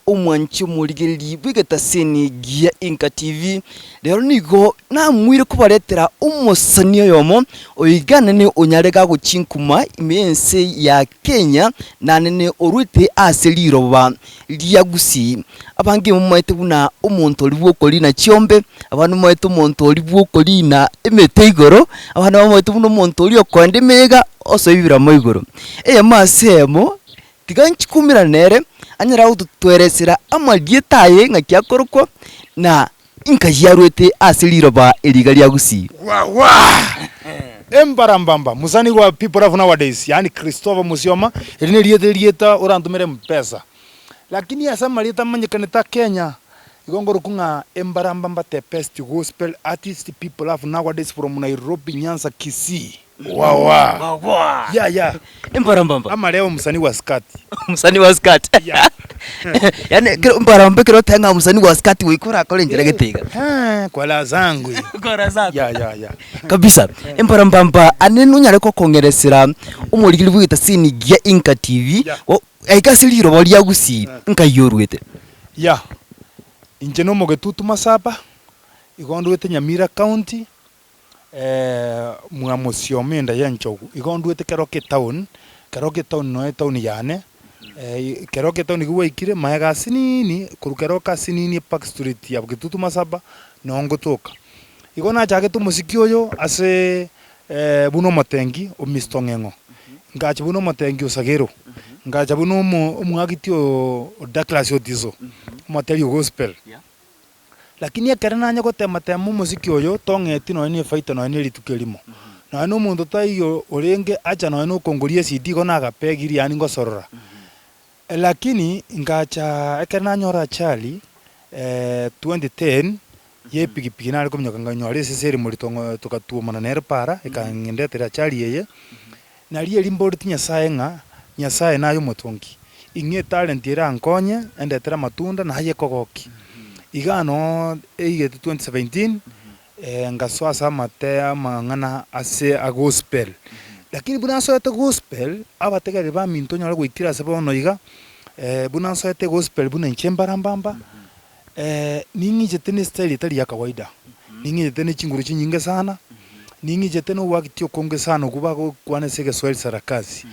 Omwanchi omorigereria bw'egetaseni gia Inka TV, rero nigo namoire kobaretera omosani oyomo oiganene onyare gagochia nkuma ime y'ense ya Kenya nanene orwete ase riroba ria Gusii. Abange momaete buna omonto oria bw'okorina chiombe, abande momaete omonto oria bw'okorina emete igoro, abande bamaete buna omonto oria okoenda emeyega osoe ebirama igoro. Eyemo ase eyemo. Tiga nchikumerane nere, anyare gototweresera amarieta aye ng'aki akorokwa, na inkai arwete ase riroba eri iga ria Gusii. Wawa! Embarambamba, musani wa people of nowadays, yaani Christopher Musioma, eri nerieta erieta orantomere mpesa. Lakini ase amarieta amanyekanete a Kenya, igo nkorokwa ng'a Embarambamba the best gospel artist people of nowadays from Nairobi, Nyanza, Kisii. Wawa! Yeah, yeah. Embarambamba. Ama leo msanii wa skati. Msanii wa skirt. Yeah. Yaani ekero mbarambamba ekero oteba ng'a msanii wa skirt goika orakore enchera gete iga. Eh, kwa raha zangu hiyo. Kwa raha zako. Yeah, yeah, yeah. Kabisa. Embarambamba ane nonyare gokong'eresera omorikeri bw'egetasini gia Inka TV, Yeah. o aiga ase riroba ria Gusii, nkai oruete? Yeah. Inche nomogetutu Masaba, igo ndwete Nyamira County, Mwa mosioma enda y'enchogu, igo ndwete Keroka etown, Keroka etown noyo etown yane, Keroka etown iga gwaikire maega asinini, korwa Keroka asinini Park Street ya Kitutu Masaba, noo ngotoka. Igo nachagete omosiki oyo ase buna omotengi o Mister Ong'eng'o, ngacha buna omotengi o Sagero, ngacha buna omo omoagiti o Douglas Otiso, omoteri o gospel. Lakini ekero nanye gotema-tema omosiki oyo, tong'eti nonya ne efaita nonya ne rituko erimo. Nonya na omonto taiyo orenge acha nonya na okongoria ecd igo nagapegirie yaani ngosorora. Lakini ngacha ekero nanyora ajali 2010 ya epikipiki nare kominyoka nkanyora esese ere morito ng'o togatuomana nere para ekang'endetera ajali eye, Nario erio mboreti Nyasae ng'a, Nyasae naye omotongi, ing'e etalenti erankonye endetere amatunda na aye ekogoki. Igaa noo eigete 2017, ngasoa ase amate amang'ana ase a gospel. Lakini buna nsoete gospel, abategereri baminto onyore goikera ase bono iga, buna nsoete gospel buna inche mbarambamba, ning'ichete ne style etari ya kawaida, ning'ichete ne chinguru chinyinge sana, ning'ichete na oboakiti okonge sana okwo bagokwana ase egeswahili sarakasi.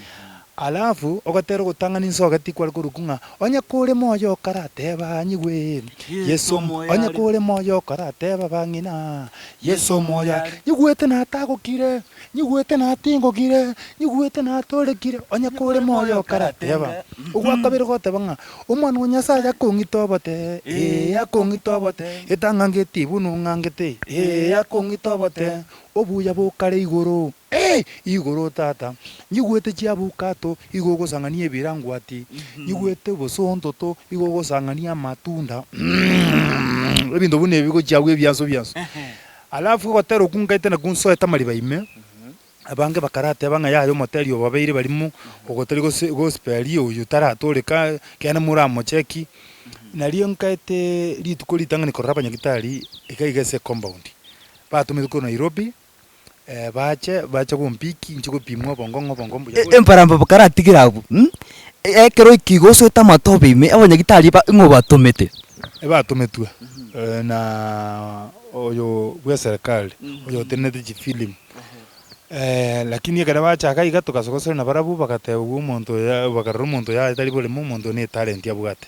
Alafu, ogotera ogotang'ani nsogeti kware korokwa ng'a, onye kore moyo okarateba nyigwe, Yeso onye kore moyo okarateba bang'ina, Yeso omoyo are, nyigwete natagokire, Nyigwete natingokire, nyigwete natorekire, onye kore moyo okarateba. Ogwakabere goteba ng'a, Omwana o Nyasaye akong'ita obote, ee, akong'ita obote, etang'angeti buna ong'angete, ee, akong'ita obote, obuya bokare igoro, ee, igoro tata, nyigwete chiabukato, igo ogosang'ania ebirangwati, nyigwete obosontoto, igo ogosang'ania amatunda, ebinto buna ebi gochia agwo ebianso bianso. Alafu ogotera okwo nkaete nakwo nsoete amariba ime, abange bakarateba ng'a yaya omoteri obo babeire barimo, ogotari gose gospel oyo taratoreka, ekiagera moramocheki. Nario nkaete rituko ritang'ani korora abanyagitari iga iga ase ecompound, batometwe korwa Nairobi, bache bache gompiki inche gopimwa obongo ng'a obongo mbuya bore. Embarambamba bakaratigera abwo, ekero eki igo osoete amatobe ime, abanyagitari ba ng'o batomete? Ebatometwe na oyo bw'eserekari, oyo otenenete chifilimu. Lakini ekero bachaka iga togasogosera nabarabwo bagateba omonto oyo bakarora omonto oyo aye tari boremo, omonto oyo ne etalent abwate.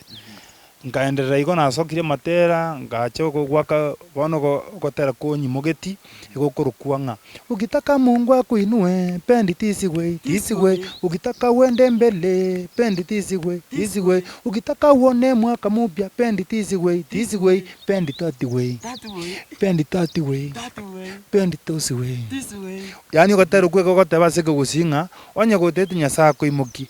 Nkaenderera igo nasokirie amatera, ngacha goaka bono ogotera konyimogeti, egokorokwa ng'a, Ukitaka Mungu akuinue, bend this way, this way, ukitaka uende mbele, bend this way, this way, ukitaka uone mwaka mupya, bend this way, this way, bend that way, bend that way, bend those way. Yaani ogotera okwo igo goteba ase ekegusii ng'a, onye goteti Nyasaye akoimokie,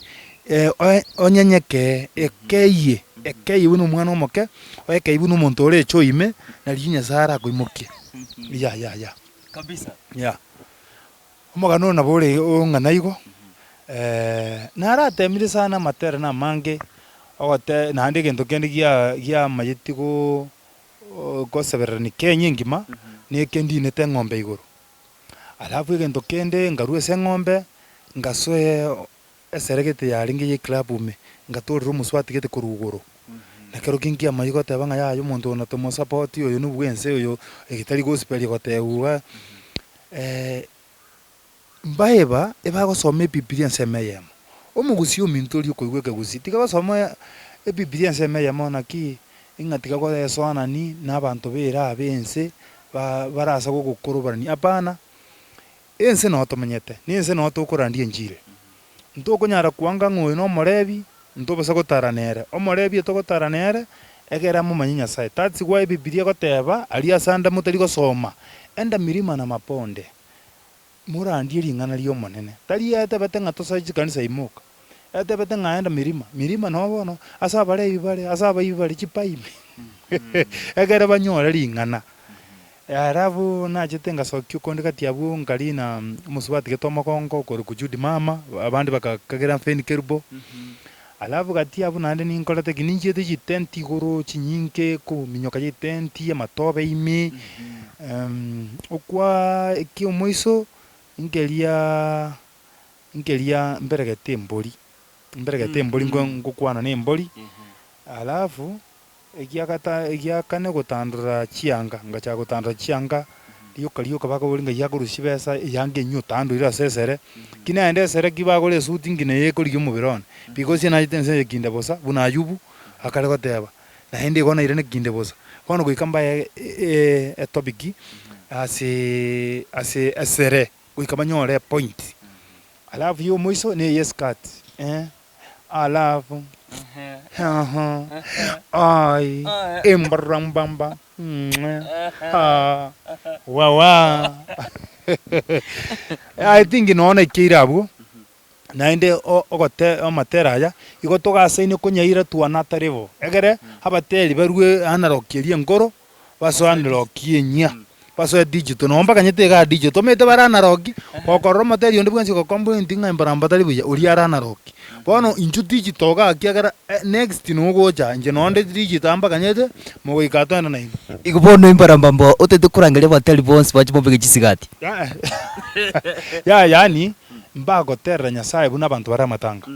onyenyekee, ekeyie, ekeyie buna omwana omoke, oekeyie buna omonto ore echoo ime, nario Nyasaye arakoimokie. Ya ya ya. Kabisa. Ya. Omogano oyo nabo ore ong'ana igo, naratemire sana amatera na amange, ogote naende egento kende gia giamayeti go gosebererania Kenya engima, na eke ndinete eng'ombe igoro. Alafu egento kende nkarwa ase eng'ombe, ngasoe Esere gete yarenge ye club ime, ngatorera omoswati gete korwa igoro. Na ekero ki nkiamanyia goteba ng'a yaya omonto oyo natomosapoti, oyo nobwa ense oyo, eye tari gospel egotebwa iga, mbaeba ebagosoma ebibilia ensemo eyemo. Omogusii ominto oria okoigwa ekegusii, tiga gosoma ebibilia ensemo eyemo naki ng'a tiga goesoanani na abanto b'ere aa b'ense ba barase gogokorobarania, hapana. Ense noo tomenyete, na ense noo tokorandia enchiri. Ntokonyara koanga ng'a oyo nomorebi, ntobasa gotara nere. Omorebi otogotara nere, egere amomanye Nyasae. That's why Ebibilia egoteba, aria ase ande motari gosoma, enda milima na mabonde, morandie ring'ana ri'Omonene. Tari etebete ng'a tosoe chikanisa imoka, etebete ng'a enda milima, milima noo bono, ase abarebi bare, ase abaibi bare, chipaime, egere banyore ring'ana. Alafu nachete ngasokia okonde gati abwo nkarina omosubati gete omogongo okorokwa Judy mama, abande bagakagera Feni Kerubo. Alafu gati abwo naende ninkorete ki, ninchiete chitenti igoro chinyinge kominyoka chitenti amatobe ime, okwa ekiomoiso nkeria nkeria mberegete embori, mberegete embori ngokwana na embori, alafu Egiagata egiakane gotandora chianga, ngachaka gotandora chianga, rioka rioka bakoboria ng'ai akorusia chibesa, eyanga enyia otandoire ase esere, ki naende esere ki bagora esuti ngina eye ekorigia omobere one, because nachete ense eye kinde bosa, buna Ayubu, akare goteba, naende igo nairane kinde bosa. Bono goika mbae etopic aseee ase esere, goika banyore epoint. Alafu ya omoiso na eye eskirt, eh. Alafu ai embarambamba wawa I think nonya naikeire abwo, naende ogote amatera aya, igo togasaine konyaira to another level, egere abateri barwe analog eria enkoro. Basoe analog enyia, basoe digital, nonye mbakanyete igaa digital, tomanyete bare analog, gokorora omoteri onde bwensi ogokomplainti ng'a embarambamba tari buya, oria are analog. Bono intwe digital igaa ekiagera next nogocha inche nonye nde digital mbakanyete, mogoika toende nainwe. Igo bono embarambamba otagete korangeria abateri bonsi bache mobeke chisigati. Yaya yaani mbagoterera Nyasaye buna abanto bare amatanga,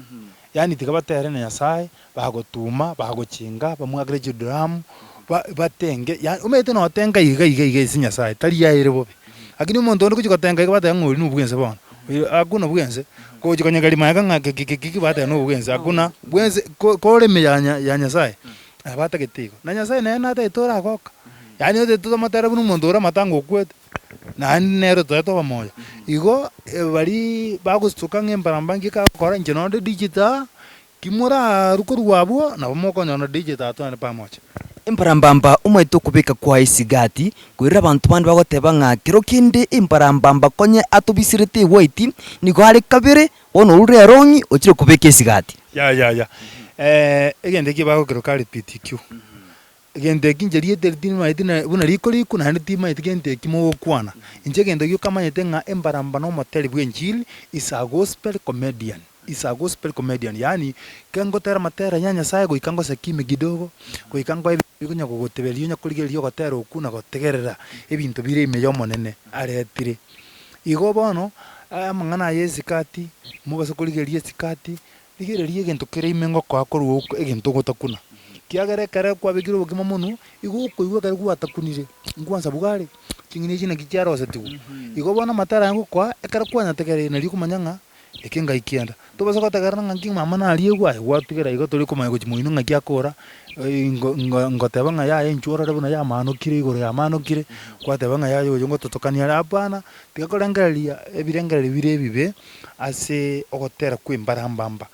yaani tiga baterere na Nyasaye, Bagotuma, bagochinga, bamwakere chiduramu, ba batenge, yaani omanyete notenga iga iga iga ase Nyasaye, tari yaye ere bobe. Lakini omonto onde gochia gotenga iga bateba ng'a oria nobwense bono, oyo hakuna bwense, gochia konyegeria magega ng'a kekikekiki bateba nobwense, hakuna bwense ko kore ime ya nya ya Nyasaye, nabo atagete igo. Na Nyasaye nere natagete oragoka, yaani otagete tomotere buna omonto ore amatanga okwete, naende nere otoete obomoyo. Igo, baria bagosuka ng'a embarambamba nki kagokora, inche nonde digital. Timorarue korwa abwo, nabo mokonyora digital atwane pamoja. Embarambamba omaete okobeka kwaye esigati, koirera abanto bande bagoteba ng'a kero kende embarambamba konye atobisirete egwaiti, nigo are kabere, bono orure erong'i ochire kobeka esigati. Yaya egento ekio bagokeroka RPTQ. Egento eki inche rieta eri timanyeti na buna rikorikwa naende timanyeti gento eki mogokwana. Inche egento gioka manyete ng'a embaramba na omoteri bw'enchili is a gospel comedian, is a gospel comedian yaani ekero ngotera amatera ya Nyasaye goika ngoseke ime kidogo, goika nkoe ebinto bikonya gogotebereria onya korigereria ogotera okwo na gotegerera ebinto bire ime y'Omonene aretire. Igo bono, amang'ana aya esikati, mobase korigereria esikati, Rigereria egento kere ime ngokoa korwa oko egento ogotakuna, ekiagera ekero kwabekire obokima monwe, igo okoigwa ekero gwatakunire, nkwansa bware, ching'eni echi naki chiarosetigwe. Igo bono amatera aya ngokoa, ekero kwanyategereire nario okomanya ng'a eke ngai kianda. Tobasa gotegerera ng'a nki mama nariegwe aye gwatigera igo tori komanya gochia moino ng'aki akora, ngo ngo ngoteba ng'a yaya inchuo orore buna yamanokire igoro yamanokire, gwateba ng'a yaya oyo ngototokania are hapana, tiga korengereria ebirengererio bire ebibe. Ase ogotera kw'embarambamba,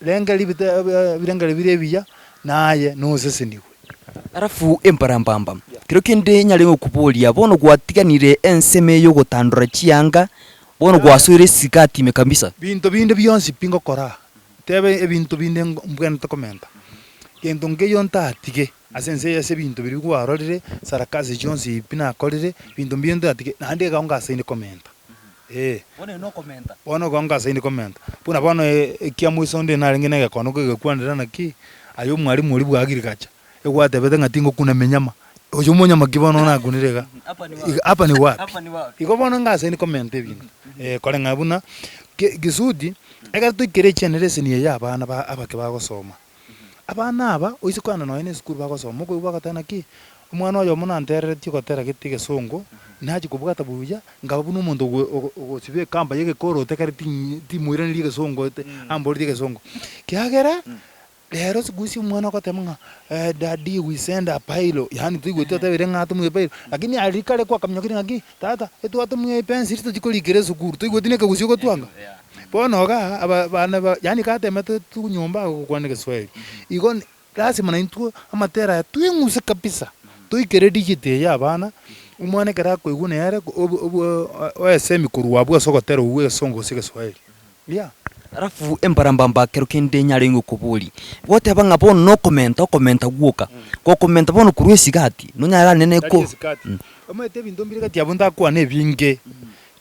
rengereria ebite ebirengererio bire ebiya, naye nosesenigwe. Alafu embarambamba, kero kende nyare gokoboria, bono gwatiganire ensemo eye y'ogotandora chianga, bono gwasoire esigati ime kabisa. Binto binde bionsi pi ngokora, tebe ebinto binde mbwenerete komenta, gento nkeiyo ntatige ase ense eye ase ebinto biria kwarorire, sarakasi chionsi pi nakorire, binto mbire ntatige, naende iga ngasaine komenta. Ee. Bono ere nokomenta. Bono igo ngasaini komenta. Buna bono ekiamoiso onde narenge na egekono kegekwanera naki, aye omwalimu oria bwa agriculture, egwatebete ng'a tingokuna eminyama, oyo omonyama ki bono nakunire iga? Iga hapa ni wapi? Igo bono ngasaini komenta ebinto, eh, koreng'ana buna, ki kisudi, ekero toikere egeneration eye ya abana ba abake bagosoma. Abana aba, oise kogenda nonya na esukuru bagosoma, okoigwa bagoteba naki, omwana oyomo nantereretie ogotera gete egesongo, nachia kobwata buya, nkaba buna omonto ogo ogo ogosiba ekamba ya egekoroto ekere tinyi timoiraneria egesongo ete amboretie egesongo. Kiagera, rero siku hizi omwana ogoteba ng'a daddy we send a pile, yaani toigweti otebire ng'a atomwe epile, lakini aria kare kwakaminyokire ng'aki, tata etwatomwa epensili tochia korikera esukuru, toigweti na ekegusii ogotwanga. Bono igaa aba abana ba yaani gatemete tu nyomba agokwana egeswahili, igo lasima naintwe amatera aya tweng'use kabisa, toikere digit eye ya abana, omwana ekero akoigwa nere obo obo oesemi korwa abwo ase ogotera okwo egesongo gose egeswahili, yeah. Alafu embarambamba kero kende nyarenge okoboria, goteba ng'a bono nokomenta okomenta gwoka, gokomenta bono korwa esigati, nonyare anene Tari ko esikati, omanyete ebinto mbire gati abwo ntakwane ebinge,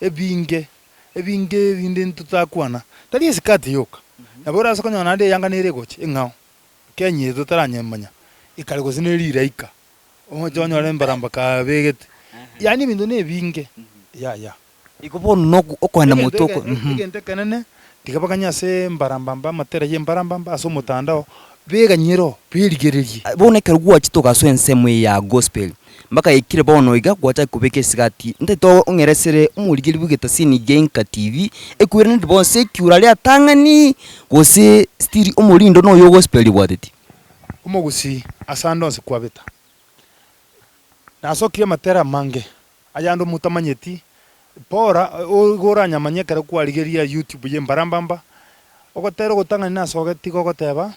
ebinge. Ebinge ebinde ntotakwana, tari esikati yoka. Nabo orase konyora naende eyanga nere egocha eng'ao, Kenya eye totaranyemanya, ekare gose ne riraika, oche onyore embaramba kabegete, yaani ebinto na ebinge, yaya. Igo bono nogo okoenda Egento motwe eke oko mhm. egento ekenene, tiga baganye ase embarambamba amatera ya embarambamba ase omotandao, beganyere oo, berigererie. Bono ekero gwachete ogasoa ensemo eye ya gospel, Mpaka yaikire bono iga gwachaka kobeka esigati, ntaete ong'eresere omorigeri bw'egetasini gia Inka TV, ekweraneti bonsi ekiura riatang'ani gose still omorindo noyo ogospel obwateti. Omogusii ase ande onsi kwabeta. Nasokirie amatera amange ayande omotamanyeti, bora igo oranyamanye ekero kwarigeria youtube ye mbarambamba, ogotera ogotang'ani nasogeti gogoteba,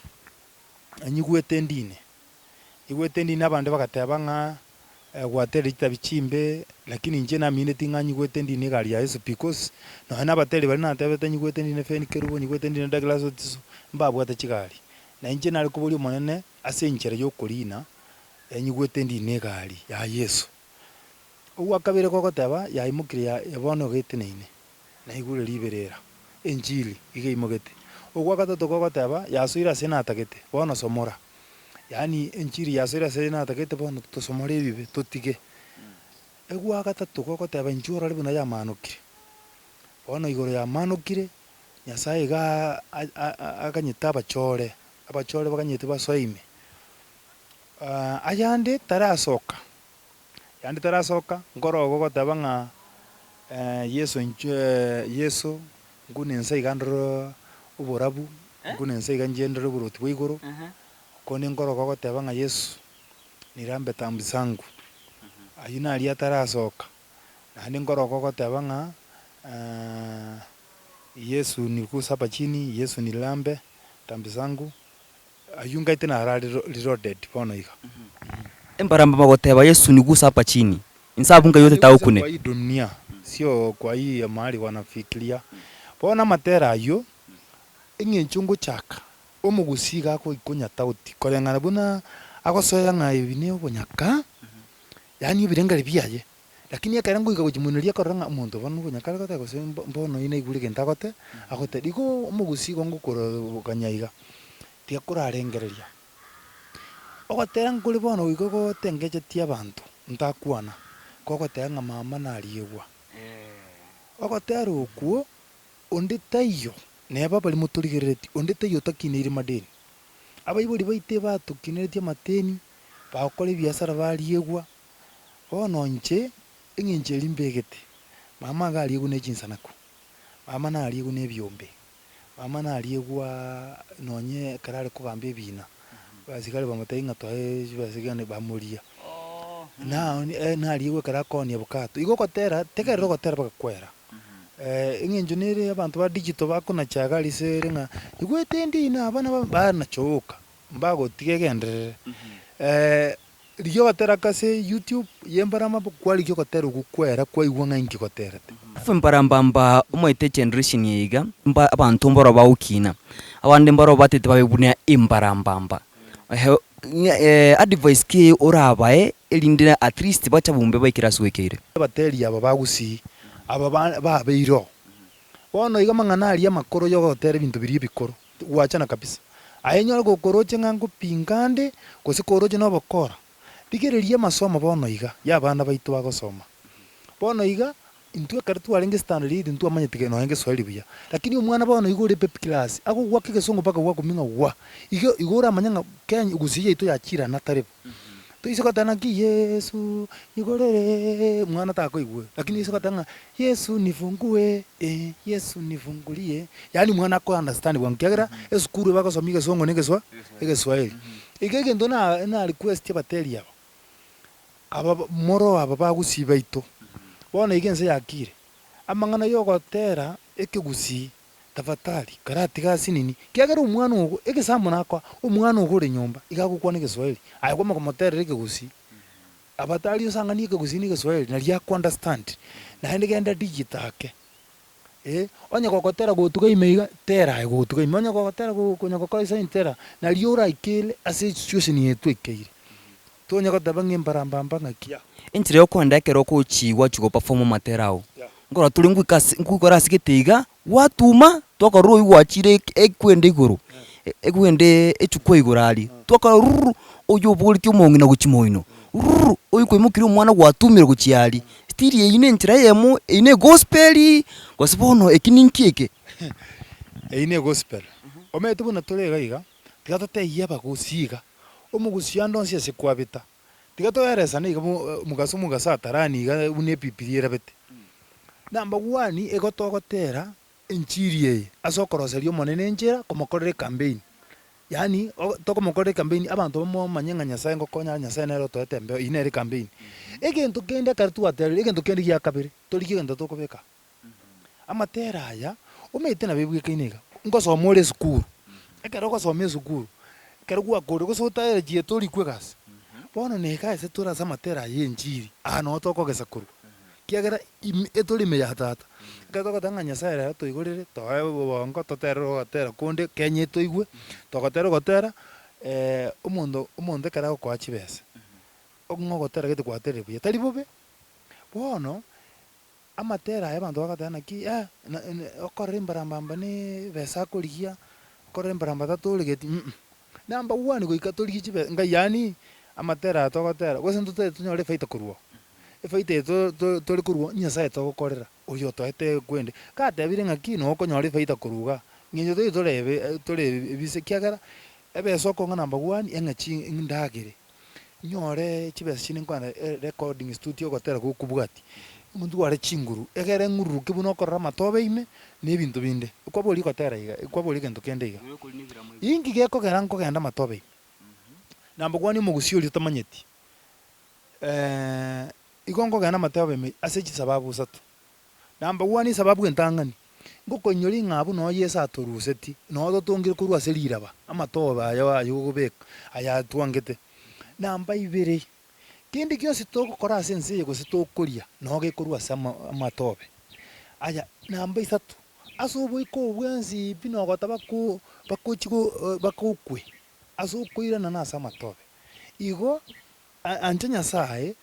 nyigwete ndine. Igwete endini abande bagateba ng'a gwaterire chitabi chimbe, lakini inche namineti ng'a nyigwete endini egari ya Yeso because nonya na abateri baria natebete nyigwete endini Fenny Kerubo, nyigwete endini Douglas Otiso, mbabwate chigari. Na inche nare koboria Omonene ase enchera yokorina, nyigwete endini egari ya Yeso. Ogwakabere gogoteba yaimokire ya bono iga eteneine, naigure riberera, enchili iga eimogete. Ogwagatato gogoteba yasoire ase natagete, bono somora. Yaani enchiri yasoire ase natagete bono tosomore ebibe totige. Egwagatato gogoteba inchuo orore buna yamanokire. Bono igoro yamanokire, Nyasaye iga aganyete abachore, abachore baganyete basoe ime. Ayande tarasoka, ayande tarasoka, nkoro ogoteba ng'a Yeso inchuo Yeso nkune ense iga ndore oborabu, nkune ense iga inche ndore oboroti bwa igoro, korende nkoro ogoteba ng'a Yeso nirambe tambi zangu, ayio naria atarasoka. Naende nkoro ogoteba ng'a Yesu niguse hapa chini, Yesu nirambe tambi zangu, Ayio ngaite narare reloaded bono iga. Embaramba bagoteba Yesu niguse hapa chini, inse abwo ngai otete Niguse agokune. kwa hii dunia, sio kwa hii mahali wanafikiria. Bono amatera ayio, eng'encho ngochaka, omogusii iga agoikonya tauti koreng'ana buna agosoera ng'a ebi ne obonyaka, yaani ebirengeri biaye. Lakini ekero ngoika gochia moino riria korora ng'a omonto bono obonyaka are goteba gose mbono oyio naigure egento agote, agoteba. Igo omogusii igo ngokorokania iga. Tiga korarengereria. Ogotera nkore bono goika gotengechetie abanto, ntakwana, kogoteba ng'a mama nariegwa. Ogotera okwo, onde taiyo, neba baria motorigereretie, onde taiyo otakineire madeni. Abaibori baito ebatokineretie amateni, bagokora ebiasara bariegwa, bono inche, eng'encho eria mbegete, mama iga ariegwe ne chinsanaku, mama nariegwe na ebiombe. Mama nariegwa nonye ekero are kogamba ebina, abasigari bamotebia ng'a toe chibesa gani bamoria. Na nariegwa ekero akoonia abukato. Igo ogotera, tegerera ogotera bagakwera. Eng'encho nere abanto ba digital bakonacha iga ase ere ng'a igwete endina abana ba banachoka, mbagotiga egenderere. Rigia ogotera ase YouTube y'Embarambamba kwarigia ogotera okwo kwera kwaigwa ng'a inki goterete. Alafu Embarambamba omaete egeneration eye iga mba abanto mbaro bagokina abande mbaro batete babe buna Embarambamba advice ki orabae erinde at least bachabumbe baikere ase oikeire. Abateri aba ba Gusii aba ba babeire oo. Bono iga amang'ana aria amakoro yogotera ebinto biria ebikoro. Gwachana kabisa. Aye nyore gokoroche ng'a ngopinga ande, gose koroche nobokora. Rigereria amasomo bono iga, y'abana baito bagosoma. Bono iga, Intwe ekero twarenge standard eight ntwamanyeti ke nonya egeswahili buya, lakini omwana bono igo ore baby class, agogoaka egesongo mpaka gwakumia ng'a gwa. Igo igo oramanye ng'a Kenya gusii yaito yachire another level. Toise goteba naki Yesu nigorere, mwana takoigwa, lakini oise goteba ng'a Yesu nifungue eh, Yesu nifungulie, yaani mwana ako understand bwango ekiagera esukuru ebagosomia egesongo na egeswa egeswahili. Igo egento na na request abateri aba, aba moro aba ba gusii baito, bono iga ense yakire, amang'ana ya ogotera ekegusii tafadhali karatiga asinini, kiagera omwana ogo egesambo nakoa, omwana ogo ore nyomba iga agokwana egeswahili, aye kwamanya komoterera ekegusii, abatari osang'anie ekegusii na egeswahili naria ako understand, naende genda digital ake, eh, onye gogotera gotuga ime iga, tera aye gotuga ime, onye gogotera go konya gokora esaini tera, nario oraikere ase esituation eye twaikeire. Tonya goteba ng'a embarambamba ng'aki. Enchera yokoenda ekero okochia gwachia goperform amatera ao, nkorora tore ngoika ase ngoikora ase gete iga, gwatuma, twakorora oywo gwachire ekwende igoro, ekwende echukwa igoro aria, twakora rururu, oywo obogoretie omong'ina gochia moino, rururu, oywo kwaimokirie omwana gwatumire gochia aria, still eywo na enchera eyemo, eywo na egospel, gose bono eki ninki eke? Eywo na egospel. Omanyete buna tore iga iga, tiga totebie abagusii iga, Omogusii ande onsi ase kwabeta, tiga toeresane iga omogaso omogaso atarani iga buna ebibilia erabete. Number one igo togotera enchiri eye ase okoroseria Omonene enchera komokorera ecampaign, yaani tokomokorera ecampaign abanto bamomanye ng'a Nyasaye ngokonya are Nyasaye nere otoete embeo, eywo nere ecampaign. Egento kende ekero twaterire, egento kende gia kabere, torigie egento tokobeka Amatera aya, omanyete nabo ebwekaine iga, ngosoma ore esukuru, ekero ogosoma esukuru, ekero gwakorire gose otaerechiete orikwe egasi, bono na iga ase tore ase amatera aya ya enchiri, aa noo tokogesa korwa, ekiagera ime etore ime ya tata, ekero togoteba ng'a Nyasaye rero toigorere, toe obongo toterere ogotera konde Kenya etoigwe, togotera ogotera omonto omonto ekero agokoa chibesa, ng'a ogotera gete gwaterire buya, tari bobe, bono. Amatera aya abanto bagoteba naki eh, okorora embarambamba ne ebesa akorigia, okorora embarambamba tatoregeti mh, number one goika torigie chibesa ngai yaani amatera aya togotera gose ntotagete tonyore efaida korwa oo, efaida eye to- to- tore korwa oo nyasaye togokorera, oywo otoete kwende. Gatebire ng'aki noo okonyora efaida korwa igaa, ng'encho tari torebe tore ebise ekiagera, ebesa okong'a number one eng'a chi ndagere. Nyore chibesa chinde nkwana recording studio ogotera gokobwatia, ntware chinguru, egere ng'ururuke buna okorora amatobe ime, na ebinto binde. Kwaboria gotera iga, kwaboria egento kende iga. Inki gekogera nkogenda amatobe ime? Nambokwanie omogusii oria otamanyeti, igo nkogenda amatobe ime ase chisababu isato. Number one esababu entang'ani, ngokoinyoria ng'a abwo noo Yeso atorusetie, noo totongire korwa ase riraba, amatobe aye aye okobeka, aya atwangete. Namba ibere, kende gionsi togokora ase ense eye gose tokoria, noo gekorwa ase ama amatobe. Aya, namba isato, ase oboiko obo bwensi pi nogotaba ko bakochi go bakokwe, ase okoirana nase amatobe. Igo, ancha Nyasaye.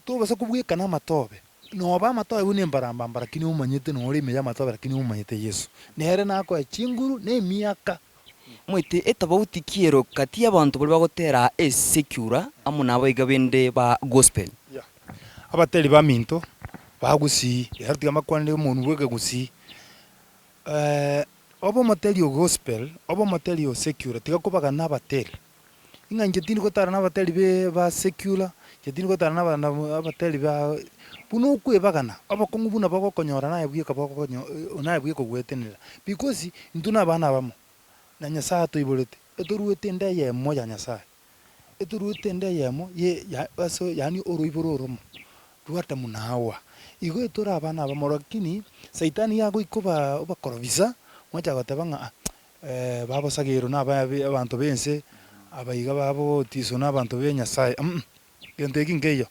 Tobasa kobwekana amatobe, noba amatobe buna embarambamba, lakini omanyete nore ime y'amatobe, lakini omomanyete Yeso. Nere nakoe chinguru na emiaka. Moete etobauti ki ero gati y'abanto baria bagotera esecular amo nabaiga bende ba gospel? Abateri baminto ba Gusii, ero tiga mbakwanere omonwe bw'ekegusii, obe omoteri o gospel, obe omoteri o secular, tiga kobagana abateri. Ng'a inche tindi gotara na abateri be ba secular, inche tindi gotara na abana abateri ba buna okwebagana, obokong'u buna bogokonyora naye bweka bogokonyo naye bweka ogoetenenera because intwe na abana abamo, na Nyasaye atoiborete, etoruete enda eyemo ya Nyasaye, etoruete enda eyemo ye ya ase yaani oroiboro oromo rwa Adamu na Hawa. Igo etore abana abamo lakini saitani yagoika oba obakorobisa, mwacha goteba ng'a ah. Babosagerwe nababe abanto b'ense, abaiga babotiswe nabanto be Nyasae, mm gento eki nkeiyo.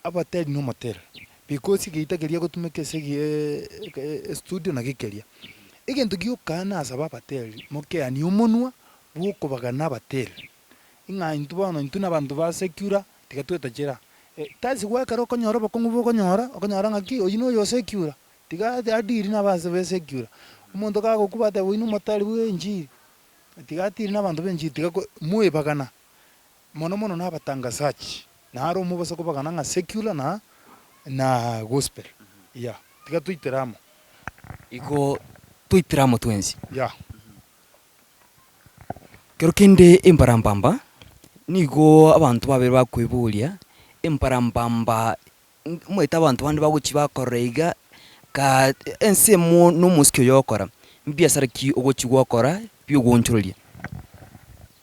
Abateri na omoteri, because egeita keria egotumeka ase estudio naki keria. Egento gioka nasaba abateri, mokeanie omonwa bwokobagana abateri, ng'a intwe bono intwe na abanto ba secular, tiga twetachere aa. Tari ekero okonyora obokong'u bokonyora, okonyora ng'aki oyio noyo o secular. Tiga adiri nabanto b'esecular, omonto kagokwa bateba oyio nomotari bw'enchiri, tiga atiri nabanto b'enchiri tiga ko moebagana, mono mono na abatangazaji, naro omobasa kobagana ng'a secular na. Na gospel, yeah, tiga toitere amo. Igo toitere amo twensi. Yeah. Kero kende embarambamba, nigo abanto babere bakoiboria, embarambamba omanyete abanto bande bagochia bakorora iga, kaa ensemo na omosike oyo ogokora, mbiasara ki ogochia gokora biogoonchoreria?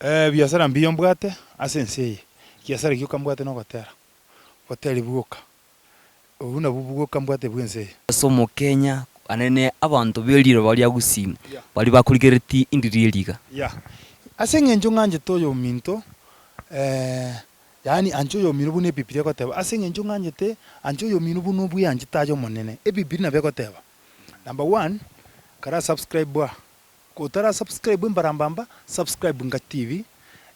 Ebiasara mbiya mbwate ase ense eye, ekiasara gioka mbwate nogotera. Goteri bwoka, obwo nabwo bwoka mbwate bw'ense eye. Ase omokenya anene abanto be riroba ria Gusii baria bakorigereretie indiri eri iga. Yeah. Ase eng'encho ng'anchete oyominto, yaani anche oyomino buna Ebibilia egoteba, ase eng'encho ng'anchete anche oyomino buna obweanchete aye omonene, Ebibilia nabo egoteba. Number one, kara subscribe aa, Kotara subscribe embarambamba, subscribe Nka TV,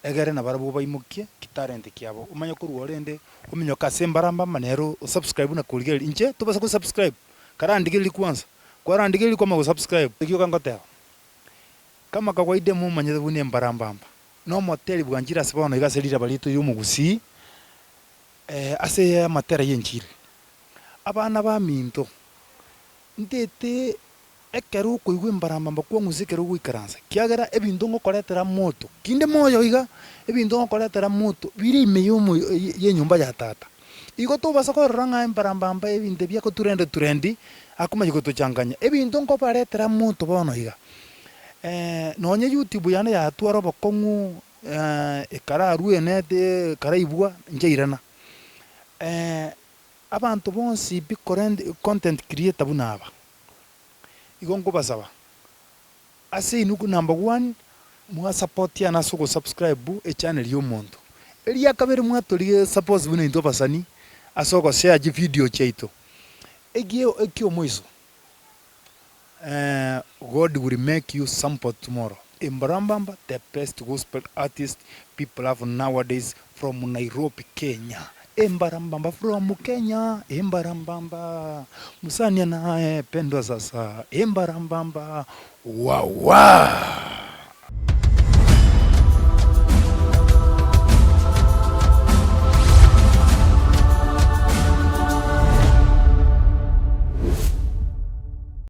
egere nabarabwo baimokie chitalent kiabo. Omanye korwa rende ominyoke ase embarambamba nere o subscribe na korigereria. Inche tobasa go subscribe, karandigererie kwanza, kwarandigereria kwamanya go subscribe. Ekio ngoteba, kama kawaida momanyete buna embarambamba nomoteri bwanchire ase bono iga ase riraba riaito ri'omogusii, ase amatera y'enchiri. Abana baminto, ntete Ekero okoigwa embarambamba kwang'usa ekero ogoikaransa, ekiagera ebinto ngokoretera moto, tinde moyo iga, ebinto ngokoretera moto bire ime y'omo y'enyomba ya tata. Igo tobasa korora ng'a embarambamba ebinto ebi agoturende turendi, akomanya gotochanganya. Ebinto nkobaretera moto bono iga, nonye youtube yane yatwara obokong'u ekararwa enete ekaraibwa, nchairana. Abanto bonsi pi korende content creator buna aba. Igo nkobasaba, ase inwe number one, mwasapotiana ase ogosubscribe echannel ya omonto. Eria kabere mwatorigia support buna intwe abasani ase ogoshare chivideo chiaito. Egie ekiomoiso, God will make you somebody tomorrow. Embarambamba the best gospel artist people have nowadays from Nairobi Kenya. Embarambamba from Kenya embarambamba Musania naye pendwa sasa embarambamba wawa.